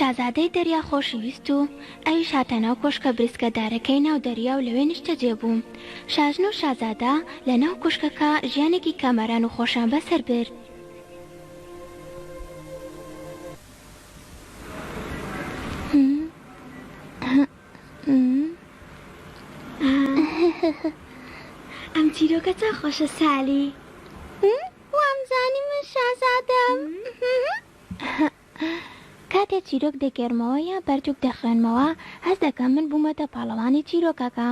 شازادەی دەریا خۆشی ویست و ئەویش هاتە ناو کۆشکە بریسکەدارەکەی ناو دەریا و لەوێ نیشتەجێ بوو. شاژن و شازادە لە ناو کۆشکەکە ژیانێکی کامەران و خۆشیان بەسەر برد. ئەم چیرۆکە چەند خۆشە سالی. وامزانی من شازادەم. کاتێ چیرۆک دەگێڕمەوە یان پەرتوک دەخوێنمەوە هەست دەکەم من بوومەتە پاڵەوانی چیرۆکەکە.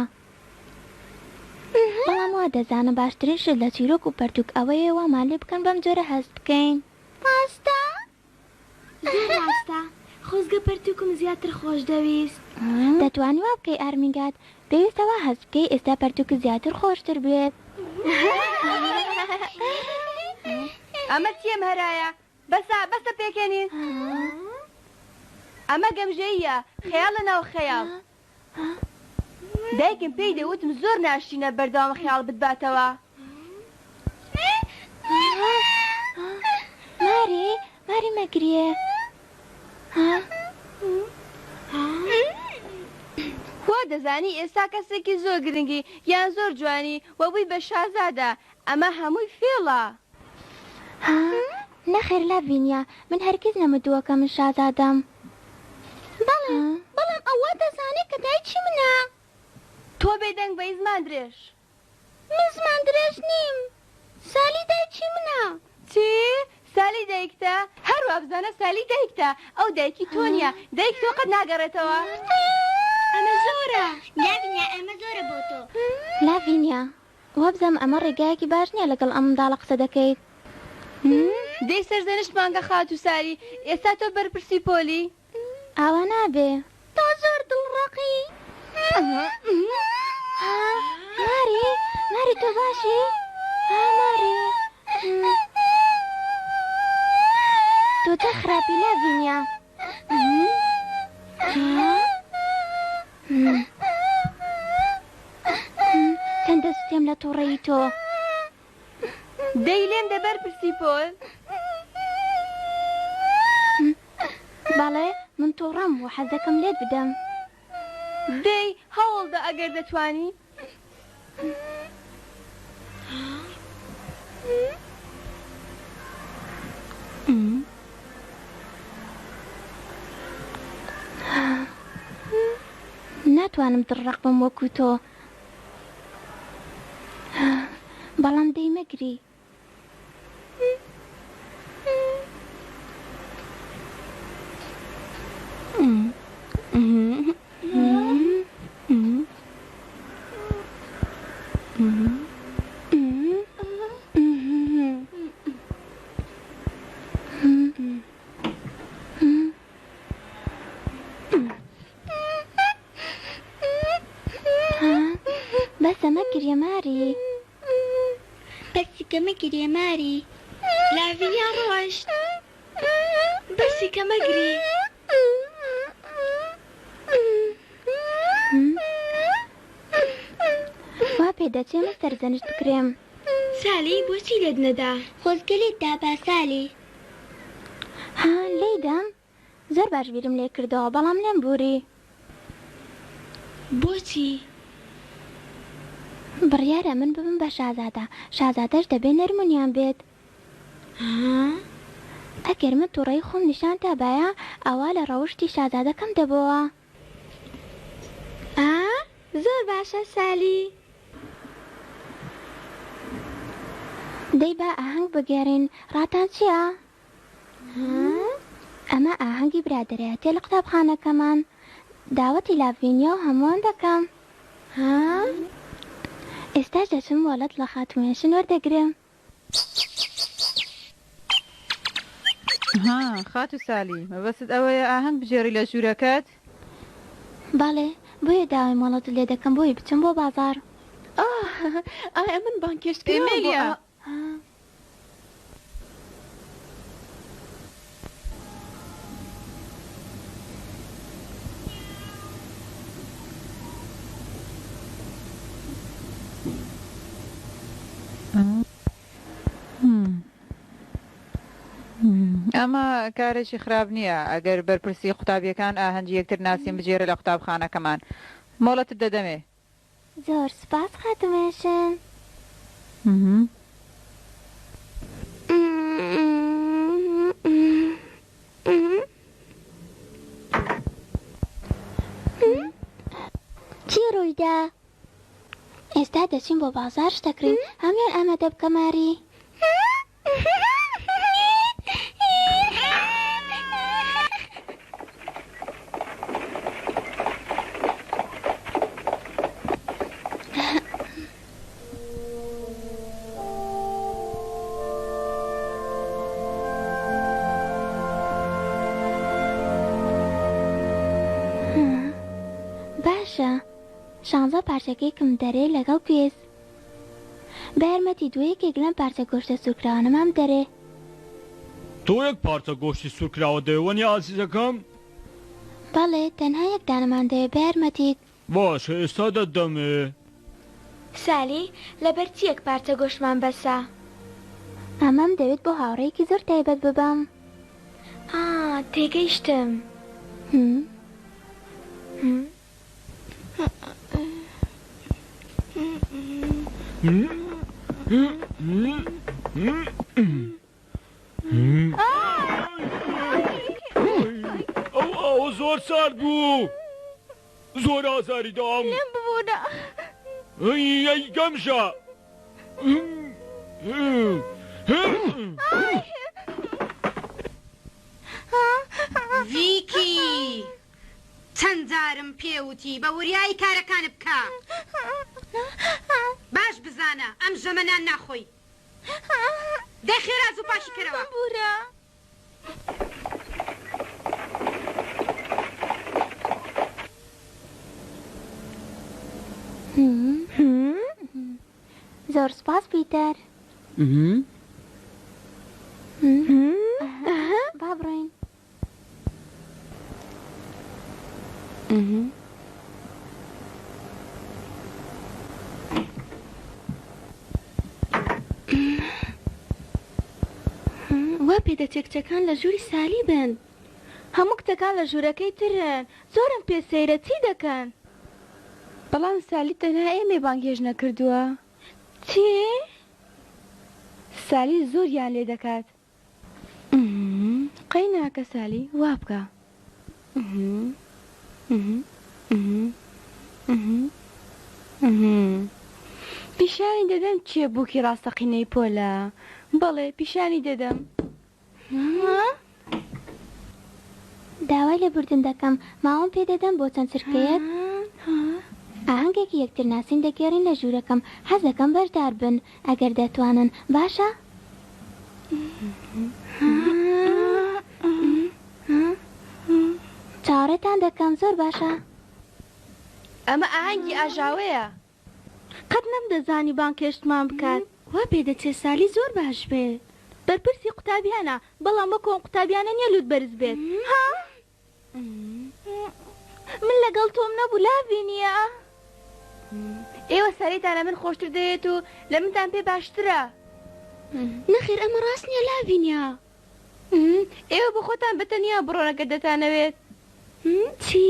بەڵام وا دەزانم باشترین شت لە چیرۆک و پەرتوک ئەوەیە وامان لێ بکەن بەم جۆرە هەست بکەین. ڕاستە؟ زۆر ڕاستە. خۆزگە پەرتوکم زیاتر خۆش دەویست. دەتوانی وا بکەی ئارمینگاد. پێویستە وا هەست بکەی ئێستا پەرتوکت زیاتر خۆشتر بوێت. ئەمە چییە ئەم هەرایە؟ بەسە بەسە پێکەنین. ئەمە گەمژەییە، خەیاڵ لە ناو خەیاڵ. دایکم پێی دەوتم زۆر ناشرینە بەردەوام خەیاڵ بتباتەوە. ماری، ماری مەگریێ. وا دەزانی ئێستا کەسێکی زۆر گرنگی یان زۆر جوانی و بووی بە شازادە، ئەمە هەمووی فێڵە. ها؟ نەخێر لاڤینیا، من هەرگیز نەمردووە کە من شازادەم. بەڵێ، بەڵام ئەو وا دەزانێ کە دایکی منە. تۆ بێدەنگ بە ی زمان درێژ. من زمان درێژ نیم، سالی دایکی منە. چی؟ سالی دایکتە؟ هەر وابزانە سالی دایکتە، ئەو دایکی تۆ نییە، دایک تۆ قەت ناگەڕێتەوە. ئەمە زۆرە. لاڤینیا، ئەمە زۆرە بۆ تۆ. لاڤینیا، وابزانم ئەمە ڕێگایەکی باش نییە لەگەڵ ئەم منداڵە قسە دەکەیت. دەی سەرزەنشتمان کە خاتوو ساری، ئێستا تۆ بەرپرسی پۆلی. ئاوا نابێ. تۆ زۆر دڵڕەقی. ها ماری، ماری تۆ باشی؟ ها ماری. تۆ چەند خراپی لاڤینیا. چەند دەسوتێم لە توڕەیی تۆ. دەی لێم دە بەرپرسی پۆل. بەڵێ من توڕەم و حەز دەکەم لێت بدەم. دەی هەوڵدە ئەگەر دەتوانی. ناتوانم دڵڕەق بم وەکو تۆ. بەڵام دەی مەگری. بەسە مەگریە ماری. بەسیکە مەگریە ماری. لاڤینیا ڕۆشت. بەسیکە مەگری. وا پێدەچێ من سەرزەنشت بکرێم. سالی بۆچی لێت نەدا؟ خۆزگە لێت دابا سالی. ها لێی دام؟ زۆر باش بیرم لێ کردەوە بەڵام لێم بوری. بۆچی؟ بڕیارە من ببم بە شازادە، شازادەش دەبێ نەرم و نیان بێت. ها؟ ئەگەر من توڕەیی خۆم نیشان دابایە ئەوا لە ڕەوشتی شازادە کەم دەبۆوە. ئا زۆر باشە سالی. دەی با ئاهەنگ بگێڕین ڕاتان چیە؟ ئەمە ئاهەنگی برادەرایەتیە لە قوتابخانەکەمان داوەتی لاڤینیا و هەمووان دەکەم. ئێستاش دەچم مۆڵەت لە خاتوو مێشن وەردەگرم. ها خاتوو سالی مەبەستت ئەوەیە ئاهەنگ بگێڕی لە ژوورەکەت؟ بەڵێ بۆیە داوای مۆڵەتت لێ دەکەم بۆی بچم بۆ بازاڕ. ئاه ئایا من بانگهێشت کراوم بۆ ئێمیلیا! ئا. ئەمە کارێکی خراپ نییە ئەگەر بەرپرسی قوتابییەکان ئاهەنگی یەکتر ناسین بگێرێ لە قوتابخانەکەمان. مۆڵەتت دەدەمێ. زۆر سوپاس خاتوو مێشن. چی ڕوویدا؟ ئێستا دەچین بۆ بازاڕ شتەکڕین هەموویان ئامادە بکە ماری. باشە شانزە پارچە کێکم دەرێ لەگەڵ گوێز. بە یارمەتی دوو یەکێک لەم پارچە گۆشتە سوورکراوانەمان بدەرێ. تۆ یەک پارچە گۆشتی سوورکراوە دەوێ وەنیە ئازیزەکەم؟ بەڵێ تەنها یەک دانەمان دەوێ بە یارمەتیت. باشە ئێستا دەتدەمێ. سالی، لەبەر چی یەک پارچە گۆشتمان بەسە؟ ئەمەم دەوێت بۆ هاوڕێیەکی زۆر تایبەت ببەم. ئا تێگەیشتم. ئەو ئاوە زۆر سارد بوو زۆر ئازاری دام. لێم ببورە. ئەی گەمژە. ڤیکی چەند جارم پێ وتی بە وریایی کارەکانت بکە. باش بزانە ئەم ژەمە نان ناخۆی. دەی خێرا زوو پاکی کەرەوە. ببورە. زۆر سوپاس پیتەر. با بڕۆین. وا پێدەچێ کچەکان لە ژووری سالی بن. هەموو کچەکان لە ژوورەکەی ترن. زۆرم پێ سەیرە چی دەکەن؟ بەڵام سالی تەنها ئێمەی بانگهێشت نەکردووە. چی؟ سالی زۆریان لێ دەکات. قەی ناکە سالی وابکە. پیشانی دەدەم کێ بووکی ڕاستەقینەی پۆلە بەڵێ پیشانی دەدەم. داوای لێبوردن دەکەم ماوەم پێ دەدەن بۆ چەند چرکەیەک؟ ئاهەنگێکی یەکترناسین دەگێڕین لە ژوورەکەم حەز دەکەم بەشدار بن ئەگەر دەتوانن باشە؟ چاوەڕێتان دەکەم زۆر باشە. ئەمە ئاهەنگی ئاژاوەیە. قەت نەمدەزانی بانگهێشتمان بکات. وا پێدەچێ سالی زۆر باش بێ. بەرپرسی قوتابیانە بەڵام وەکو ئەم قوتابیانە نیە لوت بەرز بێت. ها؟ من لەگەڵ تۆم نەبوو لاڤینیا. ئێوە سالیتان لە من خۆشتر دەوێت و لە منتان پێ باشترە. نەخێر ئەمە ڕاست نیە لاڤینیا. ئێوە بۆ خۆتان بە تەنیا بڕۆن ئەگەر دەتانەوێت. چی؟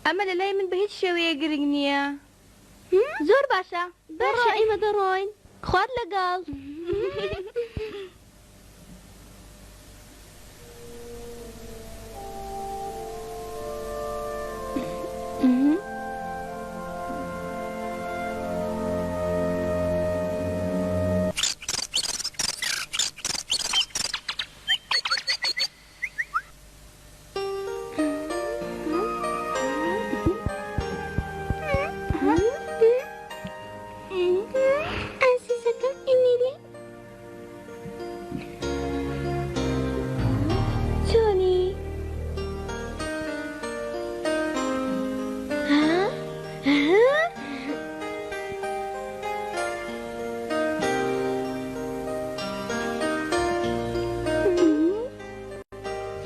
ئەمە لە لای من بە هیچ شێوەیەک گرنگ نییە. زۆر باشە باشە ئێمە دەڕۆین خوات لەگەڵ. ئازیزەکەم ئیمیلی چۆنی؟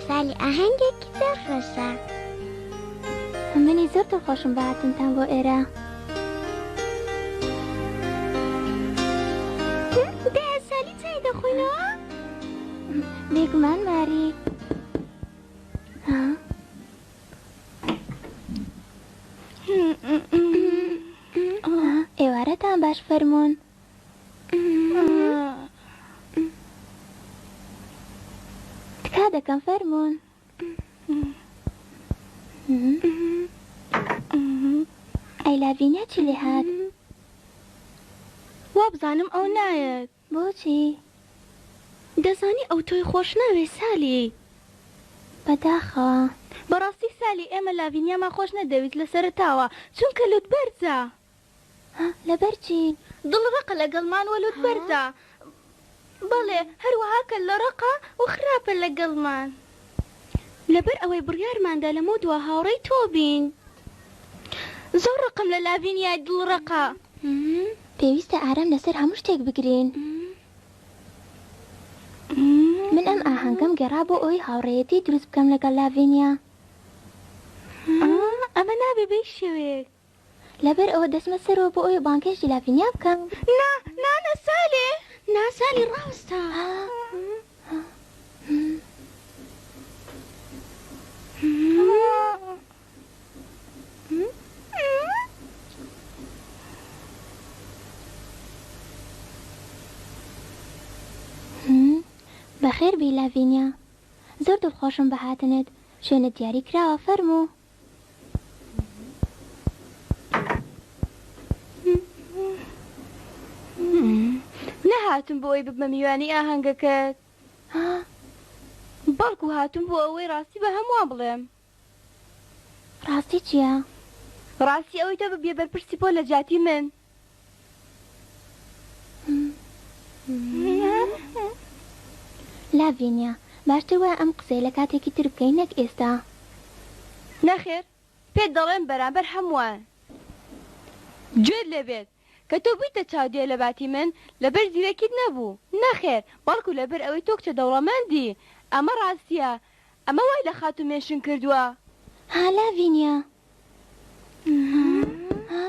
سالی ئاهەنگێکی زۆر خۆشە. منی زۆر دڵخۆشم بە هاتنتان بۆ ئێرە. دایە سالی چای دەخۆینەوە؟ بێگومان ماری. ها؟ ئێوارەتان باش فەرموون. تکا دەکەم فەرموون. ئەی لاڤینیا چی لێ هات؟ وابزانم ئەو نایەت. بۆچی؟ دەزانی ئەو تۆی خۆش ناوێ سالی. بەداخەوە. بەڕاستی سالی ئێمە لاڤینیامان خۆش نەدەویست لە سەرەتاوە چونکە لوت بەرزە. ها لەبەر چی؟ دڵ ڕەقە لەگەڵمان وە لوت بەرزە. بەڵێ هەروەها کەللە ڕەقە و خراپە لەگەڵمان. لەبەر ئەوەی بڕیارماندا لەمەودوا هاوڕێی تۆ بین. زۆر ڕقم لە لاڤینیای دڵ ڕەقە. پێویستە ئارام لەسەر هەموو شتێک بگرین. من ئەم ئاهەنگەم گێڕا بۆ ئەوەی هاوڕێیەتی دروست بکەم لەگەڵ لاڤینیا. ئەمە نابێ بە هیچ شێوەیەک. لەبەر ئەوە دەچمە سەرەوە بۆ ئەوەی بانگهێشتی لاڤینیا بکەم. نا نا نا سالێ. نا سالی ڕاوەستە. بەخێر بێی لاڤینیا. زۆر دڵخۆشم بە هاتنت. شوێنت دیاری کراوە فەرموو. نەهاتووم بۆ ئەوەی ببمە میوانی ئاهەنگەکەت، بەڵکو هاتووم بۆ ئەوەی ڕاستی بە هەمووان بڵێم. ڕاستی چییە؟ ڕاستی ئەوەی تۆ ببیە بەرپرسی پۆل لە جیاتی من. لاڤینیا، باشتر وایە ئەم قسەیە لە کاتێکی تر بکەین نەک ئێستا. نەخێر، پێت دەڵێم بەرامبەر هەمووان. گوێت لێ بێت، کە تۆ بوویتە چاودێر لە باتی من، لەبەر زیرەکیت نەبوو، نەخێر، بەڵکو لەبەر ئەوەی تۆ کچە دەوڵەمەندی. ئەمە ڕاستییە. ئەمە وای لە خاتوو مێنشن کردووە. ها لاڤینیا. ها؟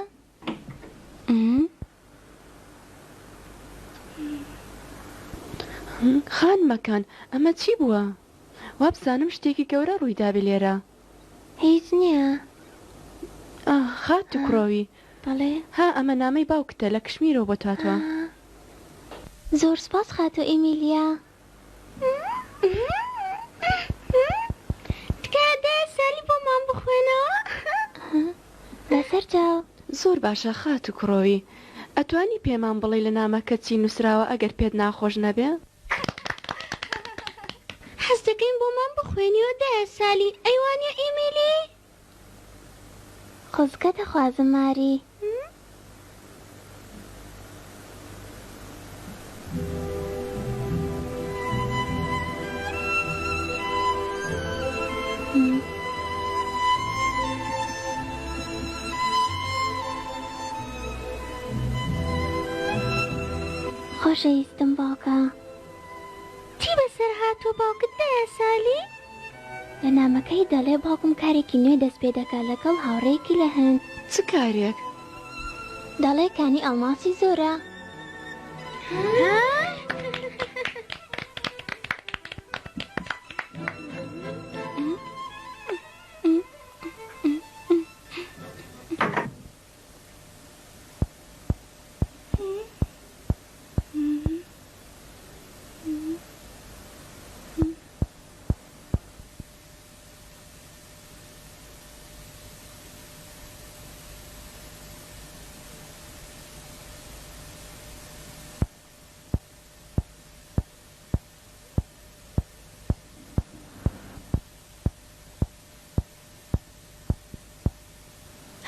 خانمەکان ئەمە چی بووە؟ وابزانم شتێکی گەورە ڕوویدابێ لێرە. هیچ نییە. ئاه خاتوو کڕۆوی. بەڵێ. ها ئەمە نامەی باوکتە لە کشمیرەوە بۆت هاتووە. زۆر سوپاس خاتوو ئیمیلیا. تکایە دایە سالی بۆمان بخوێنەوە. بەسەر چاو. زۆر باشە خاتوو کڕۆوی ئەتوانی پێمان بڵێی لە نامەکە چی نوسراوە ئەگەر پێت ناخۆش نەبێ؟ حەز دەکەین بۆمان بخوێنیەوە دایە سالی ئەی وانیە ئیمیلی؟ خۆزگە دەخوازم ماری. خۆشەویستم باوکە. چی بەسەر هاتووە باوکت دایە سالی؟ لە نامەکەی دەڵێ باوکم کارێکی نوێ دەست پێ دەکات لەگەڵ هاوڕێیەکی لە هند. چ کارێک؟ دەڵێ کانی ئەڵماسی زۆرە.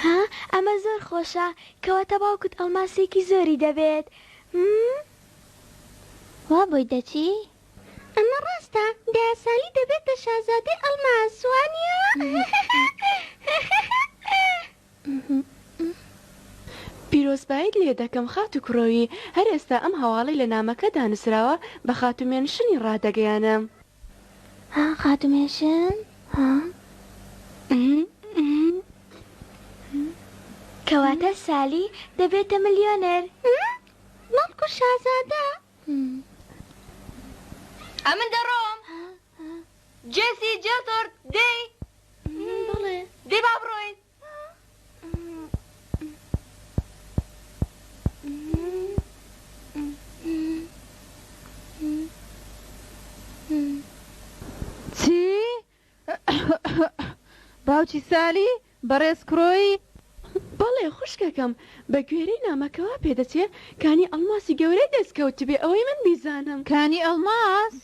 ها ئەمە زۆر خۆشە کەواتە باوکت ئەڵماسێکی زۆری دەبێت هم. وا بۆی دەچی؟ ئەمە ڕاستە دایە سالی دەبێتە شازادەی ئەڵماس وانیە؟ پیرۆزباییت لێ دەکەم خاتوو کڕۆوی، هەر ئێستا ئەم هەواڵەی لە نامەکەدا نووسراوە بە خاتوو مێنشنی ڕادەگەیەنم. ها خاتوو مێنشن؟ ها؟ کەواتە سالی دەبێتە ملیۆنێر. بەڵکو شازادە. ئەمن دەڕۆم. جێسی جێتۆرد دەی. بەڵێ. دەی با بڕۆین. چی؟ باوکی سالی؟ بەڕێز کرۆی؟ بەڵێ خوشکەکەم، بە گوێرەی نامەکە وا پێدەچێ کانی ئەڵماسی گەورەی دەست کەوتبێ ئەوەی من بیزانم. کانی ئەڵماس؟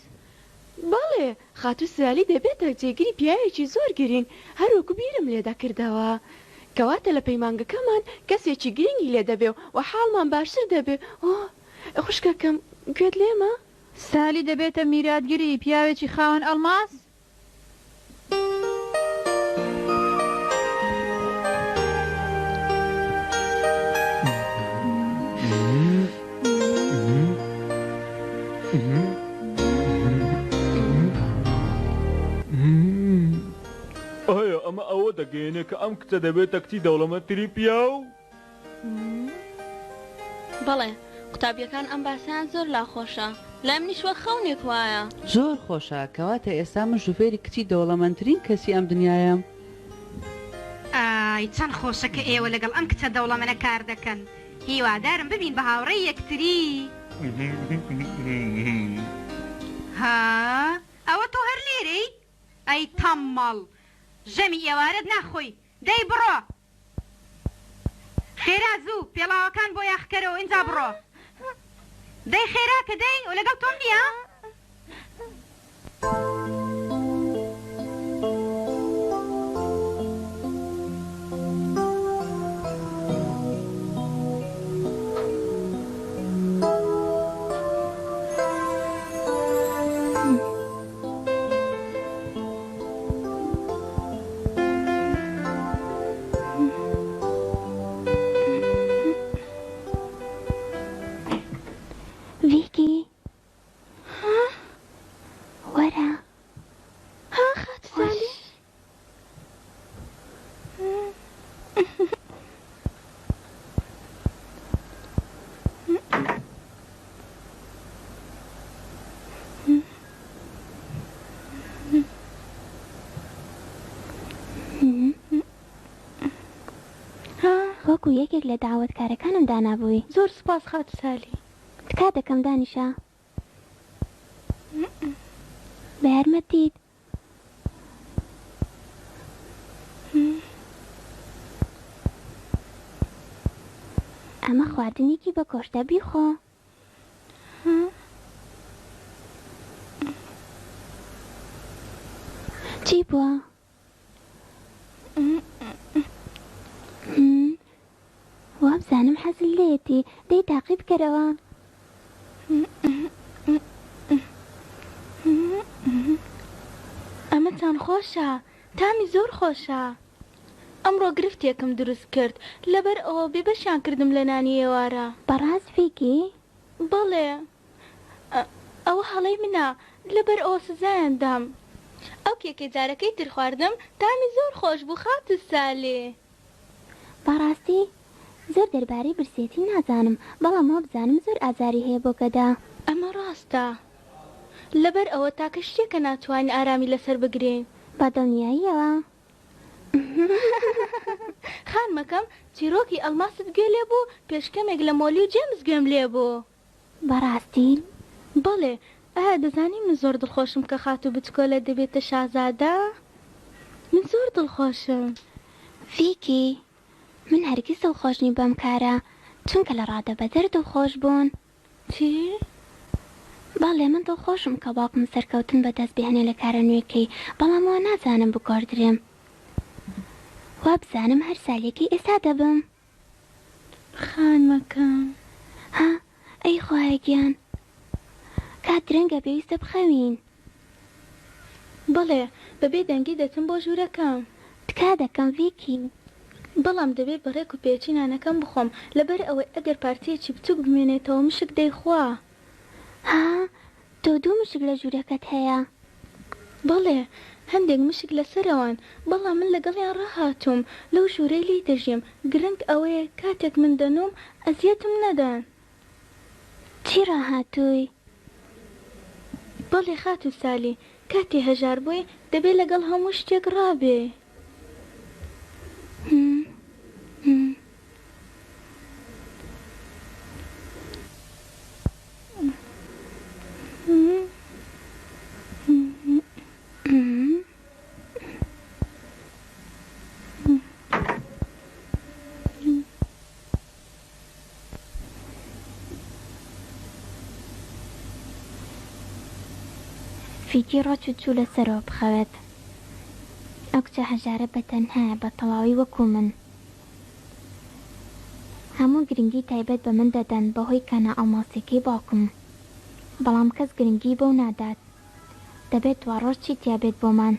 بەڵێ، خاتوو سالی دەبێتە جێگری پیاوێکی زۆر گرینگ، هەر وەکو بیرم لێ دەکردەوە. کەواتە لە پەیمانگەکەمان کەسێکی گرینگی لێ دەبێ و حاڵمان باشتر دەبێ. ئۆه، خوشکەکەم، گوێت لێمە؟ سالی دەبێتە میراتگری پیاوێکی خاوەن ئەڵماس؟ ئایا ئەمە ئەوە دەگەیەنێ کە ئەم کچە دەبێتە کچی دەوڵەمەندترین پیاو؟ بەڵێ قوتابیەکان ئەم باسەیان زۆر لا خۆشە لای منیش وەک خەونێک وایە. زۆر خۆشە کەواتە ئێستا من شوفێری کچی دەوڵەمەندترین کەسی ئەم دنیایەم. ئای چەند خۆشە کە ئێوە لەگەڵ ئەم کچە دەوڵەمەنە کار دەکەن هیوادارم ببین بە هاوڕێی یەکتری. ها ئەوە تۆ هەر لێرەی؟ ئەی تەممەڵ ژەمی ئێوارەت ناخۆی دەی بڕۆ. خێرا زوو پێڵاوەکان بۆیاخ کەرەوە ئینجا بڕۆ. دەی خێرا کە دەی و لەگەڵ تۆم نییە؟ ڤیکی وەرە ها خاتوو سالی وەکو یەکێک لە داوەتکارەکانم دانابووی. زۆر سوپاس خاتوو سالی. تکا دەکەم دانیشە. بە یارمەتیت. ئەمە خواردنێکی بە گۆشتە بیخۆ. چی بووە؟ وابزانم حەزت لێیەتی، دەی تاقی بکەرەوە. ئەمە چەند خۆشە، تامی زۆر خۆشە. ئەمڕۆ گرفتێکم دروست کرد، لەبەر ئەوە بێبەشیان کردم لە نانی ئێوارە. بەڕاست ڤیکی؟ بەڵێ، ئەوە هەڵەی منە، لەبەر ئەوە سزایان دام. ئەو کێکەی جارەکەی تر خواردم تامی زۆر خۆش بوو خاتوو سالی. بەڕاستی زۆر دەربارەی برسێتی نازانم، بەڵام وابزانم زۆر ئازاری هەیە بۆ گەدە. ئەمە ڕاستە. لەبەر ئەوە تاکە شتێکە ناتوانین ئارامی لەسەر بگرین. بە دڵنیاییەوە. خانمەکەم، چیرۆکی ئەڵماست گوێ لێ بوو؟ پێش کەمێک لە مۆلی و جێمس گوێم لێ بوو. بەڕاستی؟ بەڵێ. ئایا دەزانی من زۆر دڵخۆشم کە خاتوو بچکۆلە دەبێتە شازادە؟ من زۆر دڵخۆشم. ڤیکی، من هەرگیز دڵخۆش نیم بەم کارە، چونکە لە ڕادەبەدەر دڵخۆش بوون. چی؟ بەڵێ، من دڵخۆشم کە باوکم سەرکەوتن بەدەست بهێنێ لە کارە نوێکەی، بەڵام وا نازانم بگۆڕدرێم. وابزانم هەر سالێکی ئێستا دەبم. خانمەکەم. ها، ئەی خوایە گیان. کات درەنگە پێویستە بخەوین. بەڵێ، بە بێ دەنگی دەچم بۆ ژوورەکەم. تکا دەکەم ڤیکی. بەڵام دەبێت بە ڕێک و پێکی نانەکەم بخۆم، لەبەر ئەوەی ئەگەر پارچەیەکی بچووک بمێنێتەوە مشک دەیخوا. ها، تۆ دوو مشک لە ژوورەکەت هەیە؟ بەڵێ، هەندێک مشک لە سەرەوەن، بەڵام من لەگەڵیان ڕاهاتووم، لەو ژوورەی لێی دەژیم، گرنگ ئەوەیە کاتێک من دەنووم ئەزیەتم نەدەن. چی ڕاهاتووی؟ بەڵێ خاتوو سالی، کاتێ هەژار بووی دەبێ لەگەڵ هەموو شتێک ڕابێ. فیتی ڕۆچوو چوو لە سەرەوە بخەوێت. ئەو کچە هەژارە بە تەنهایە بە تەواوی وەکوو من. هەموو گرنگی تایبەت بە من دەدەن بەهۆی کانە ئەڵماسیەکەی باوکم. بەڵام کەس گرنگی بەو نادات. دەبێت دواڕۆژ چی تیا بێت بۆمان.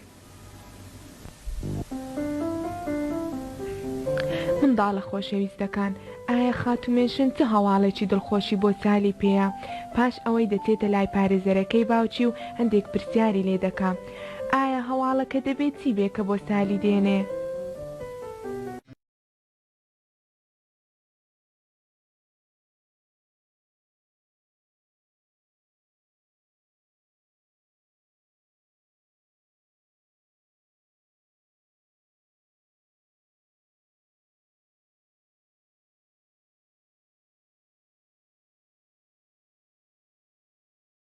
منداڵە خۆشەویستەکان، ئایا خاتوو مێنشن چ هەواڵێکی دڵخۆشی بۆ سالی پێیە؟ پاش ئەوەی دەچێتە لای پارێزەرەکەی باوکی و هەندێک پرسیاری لێ دەکا. ئایا هەواڵەکە دەبێ چی بێ کە بۆ سالی دێنێ؟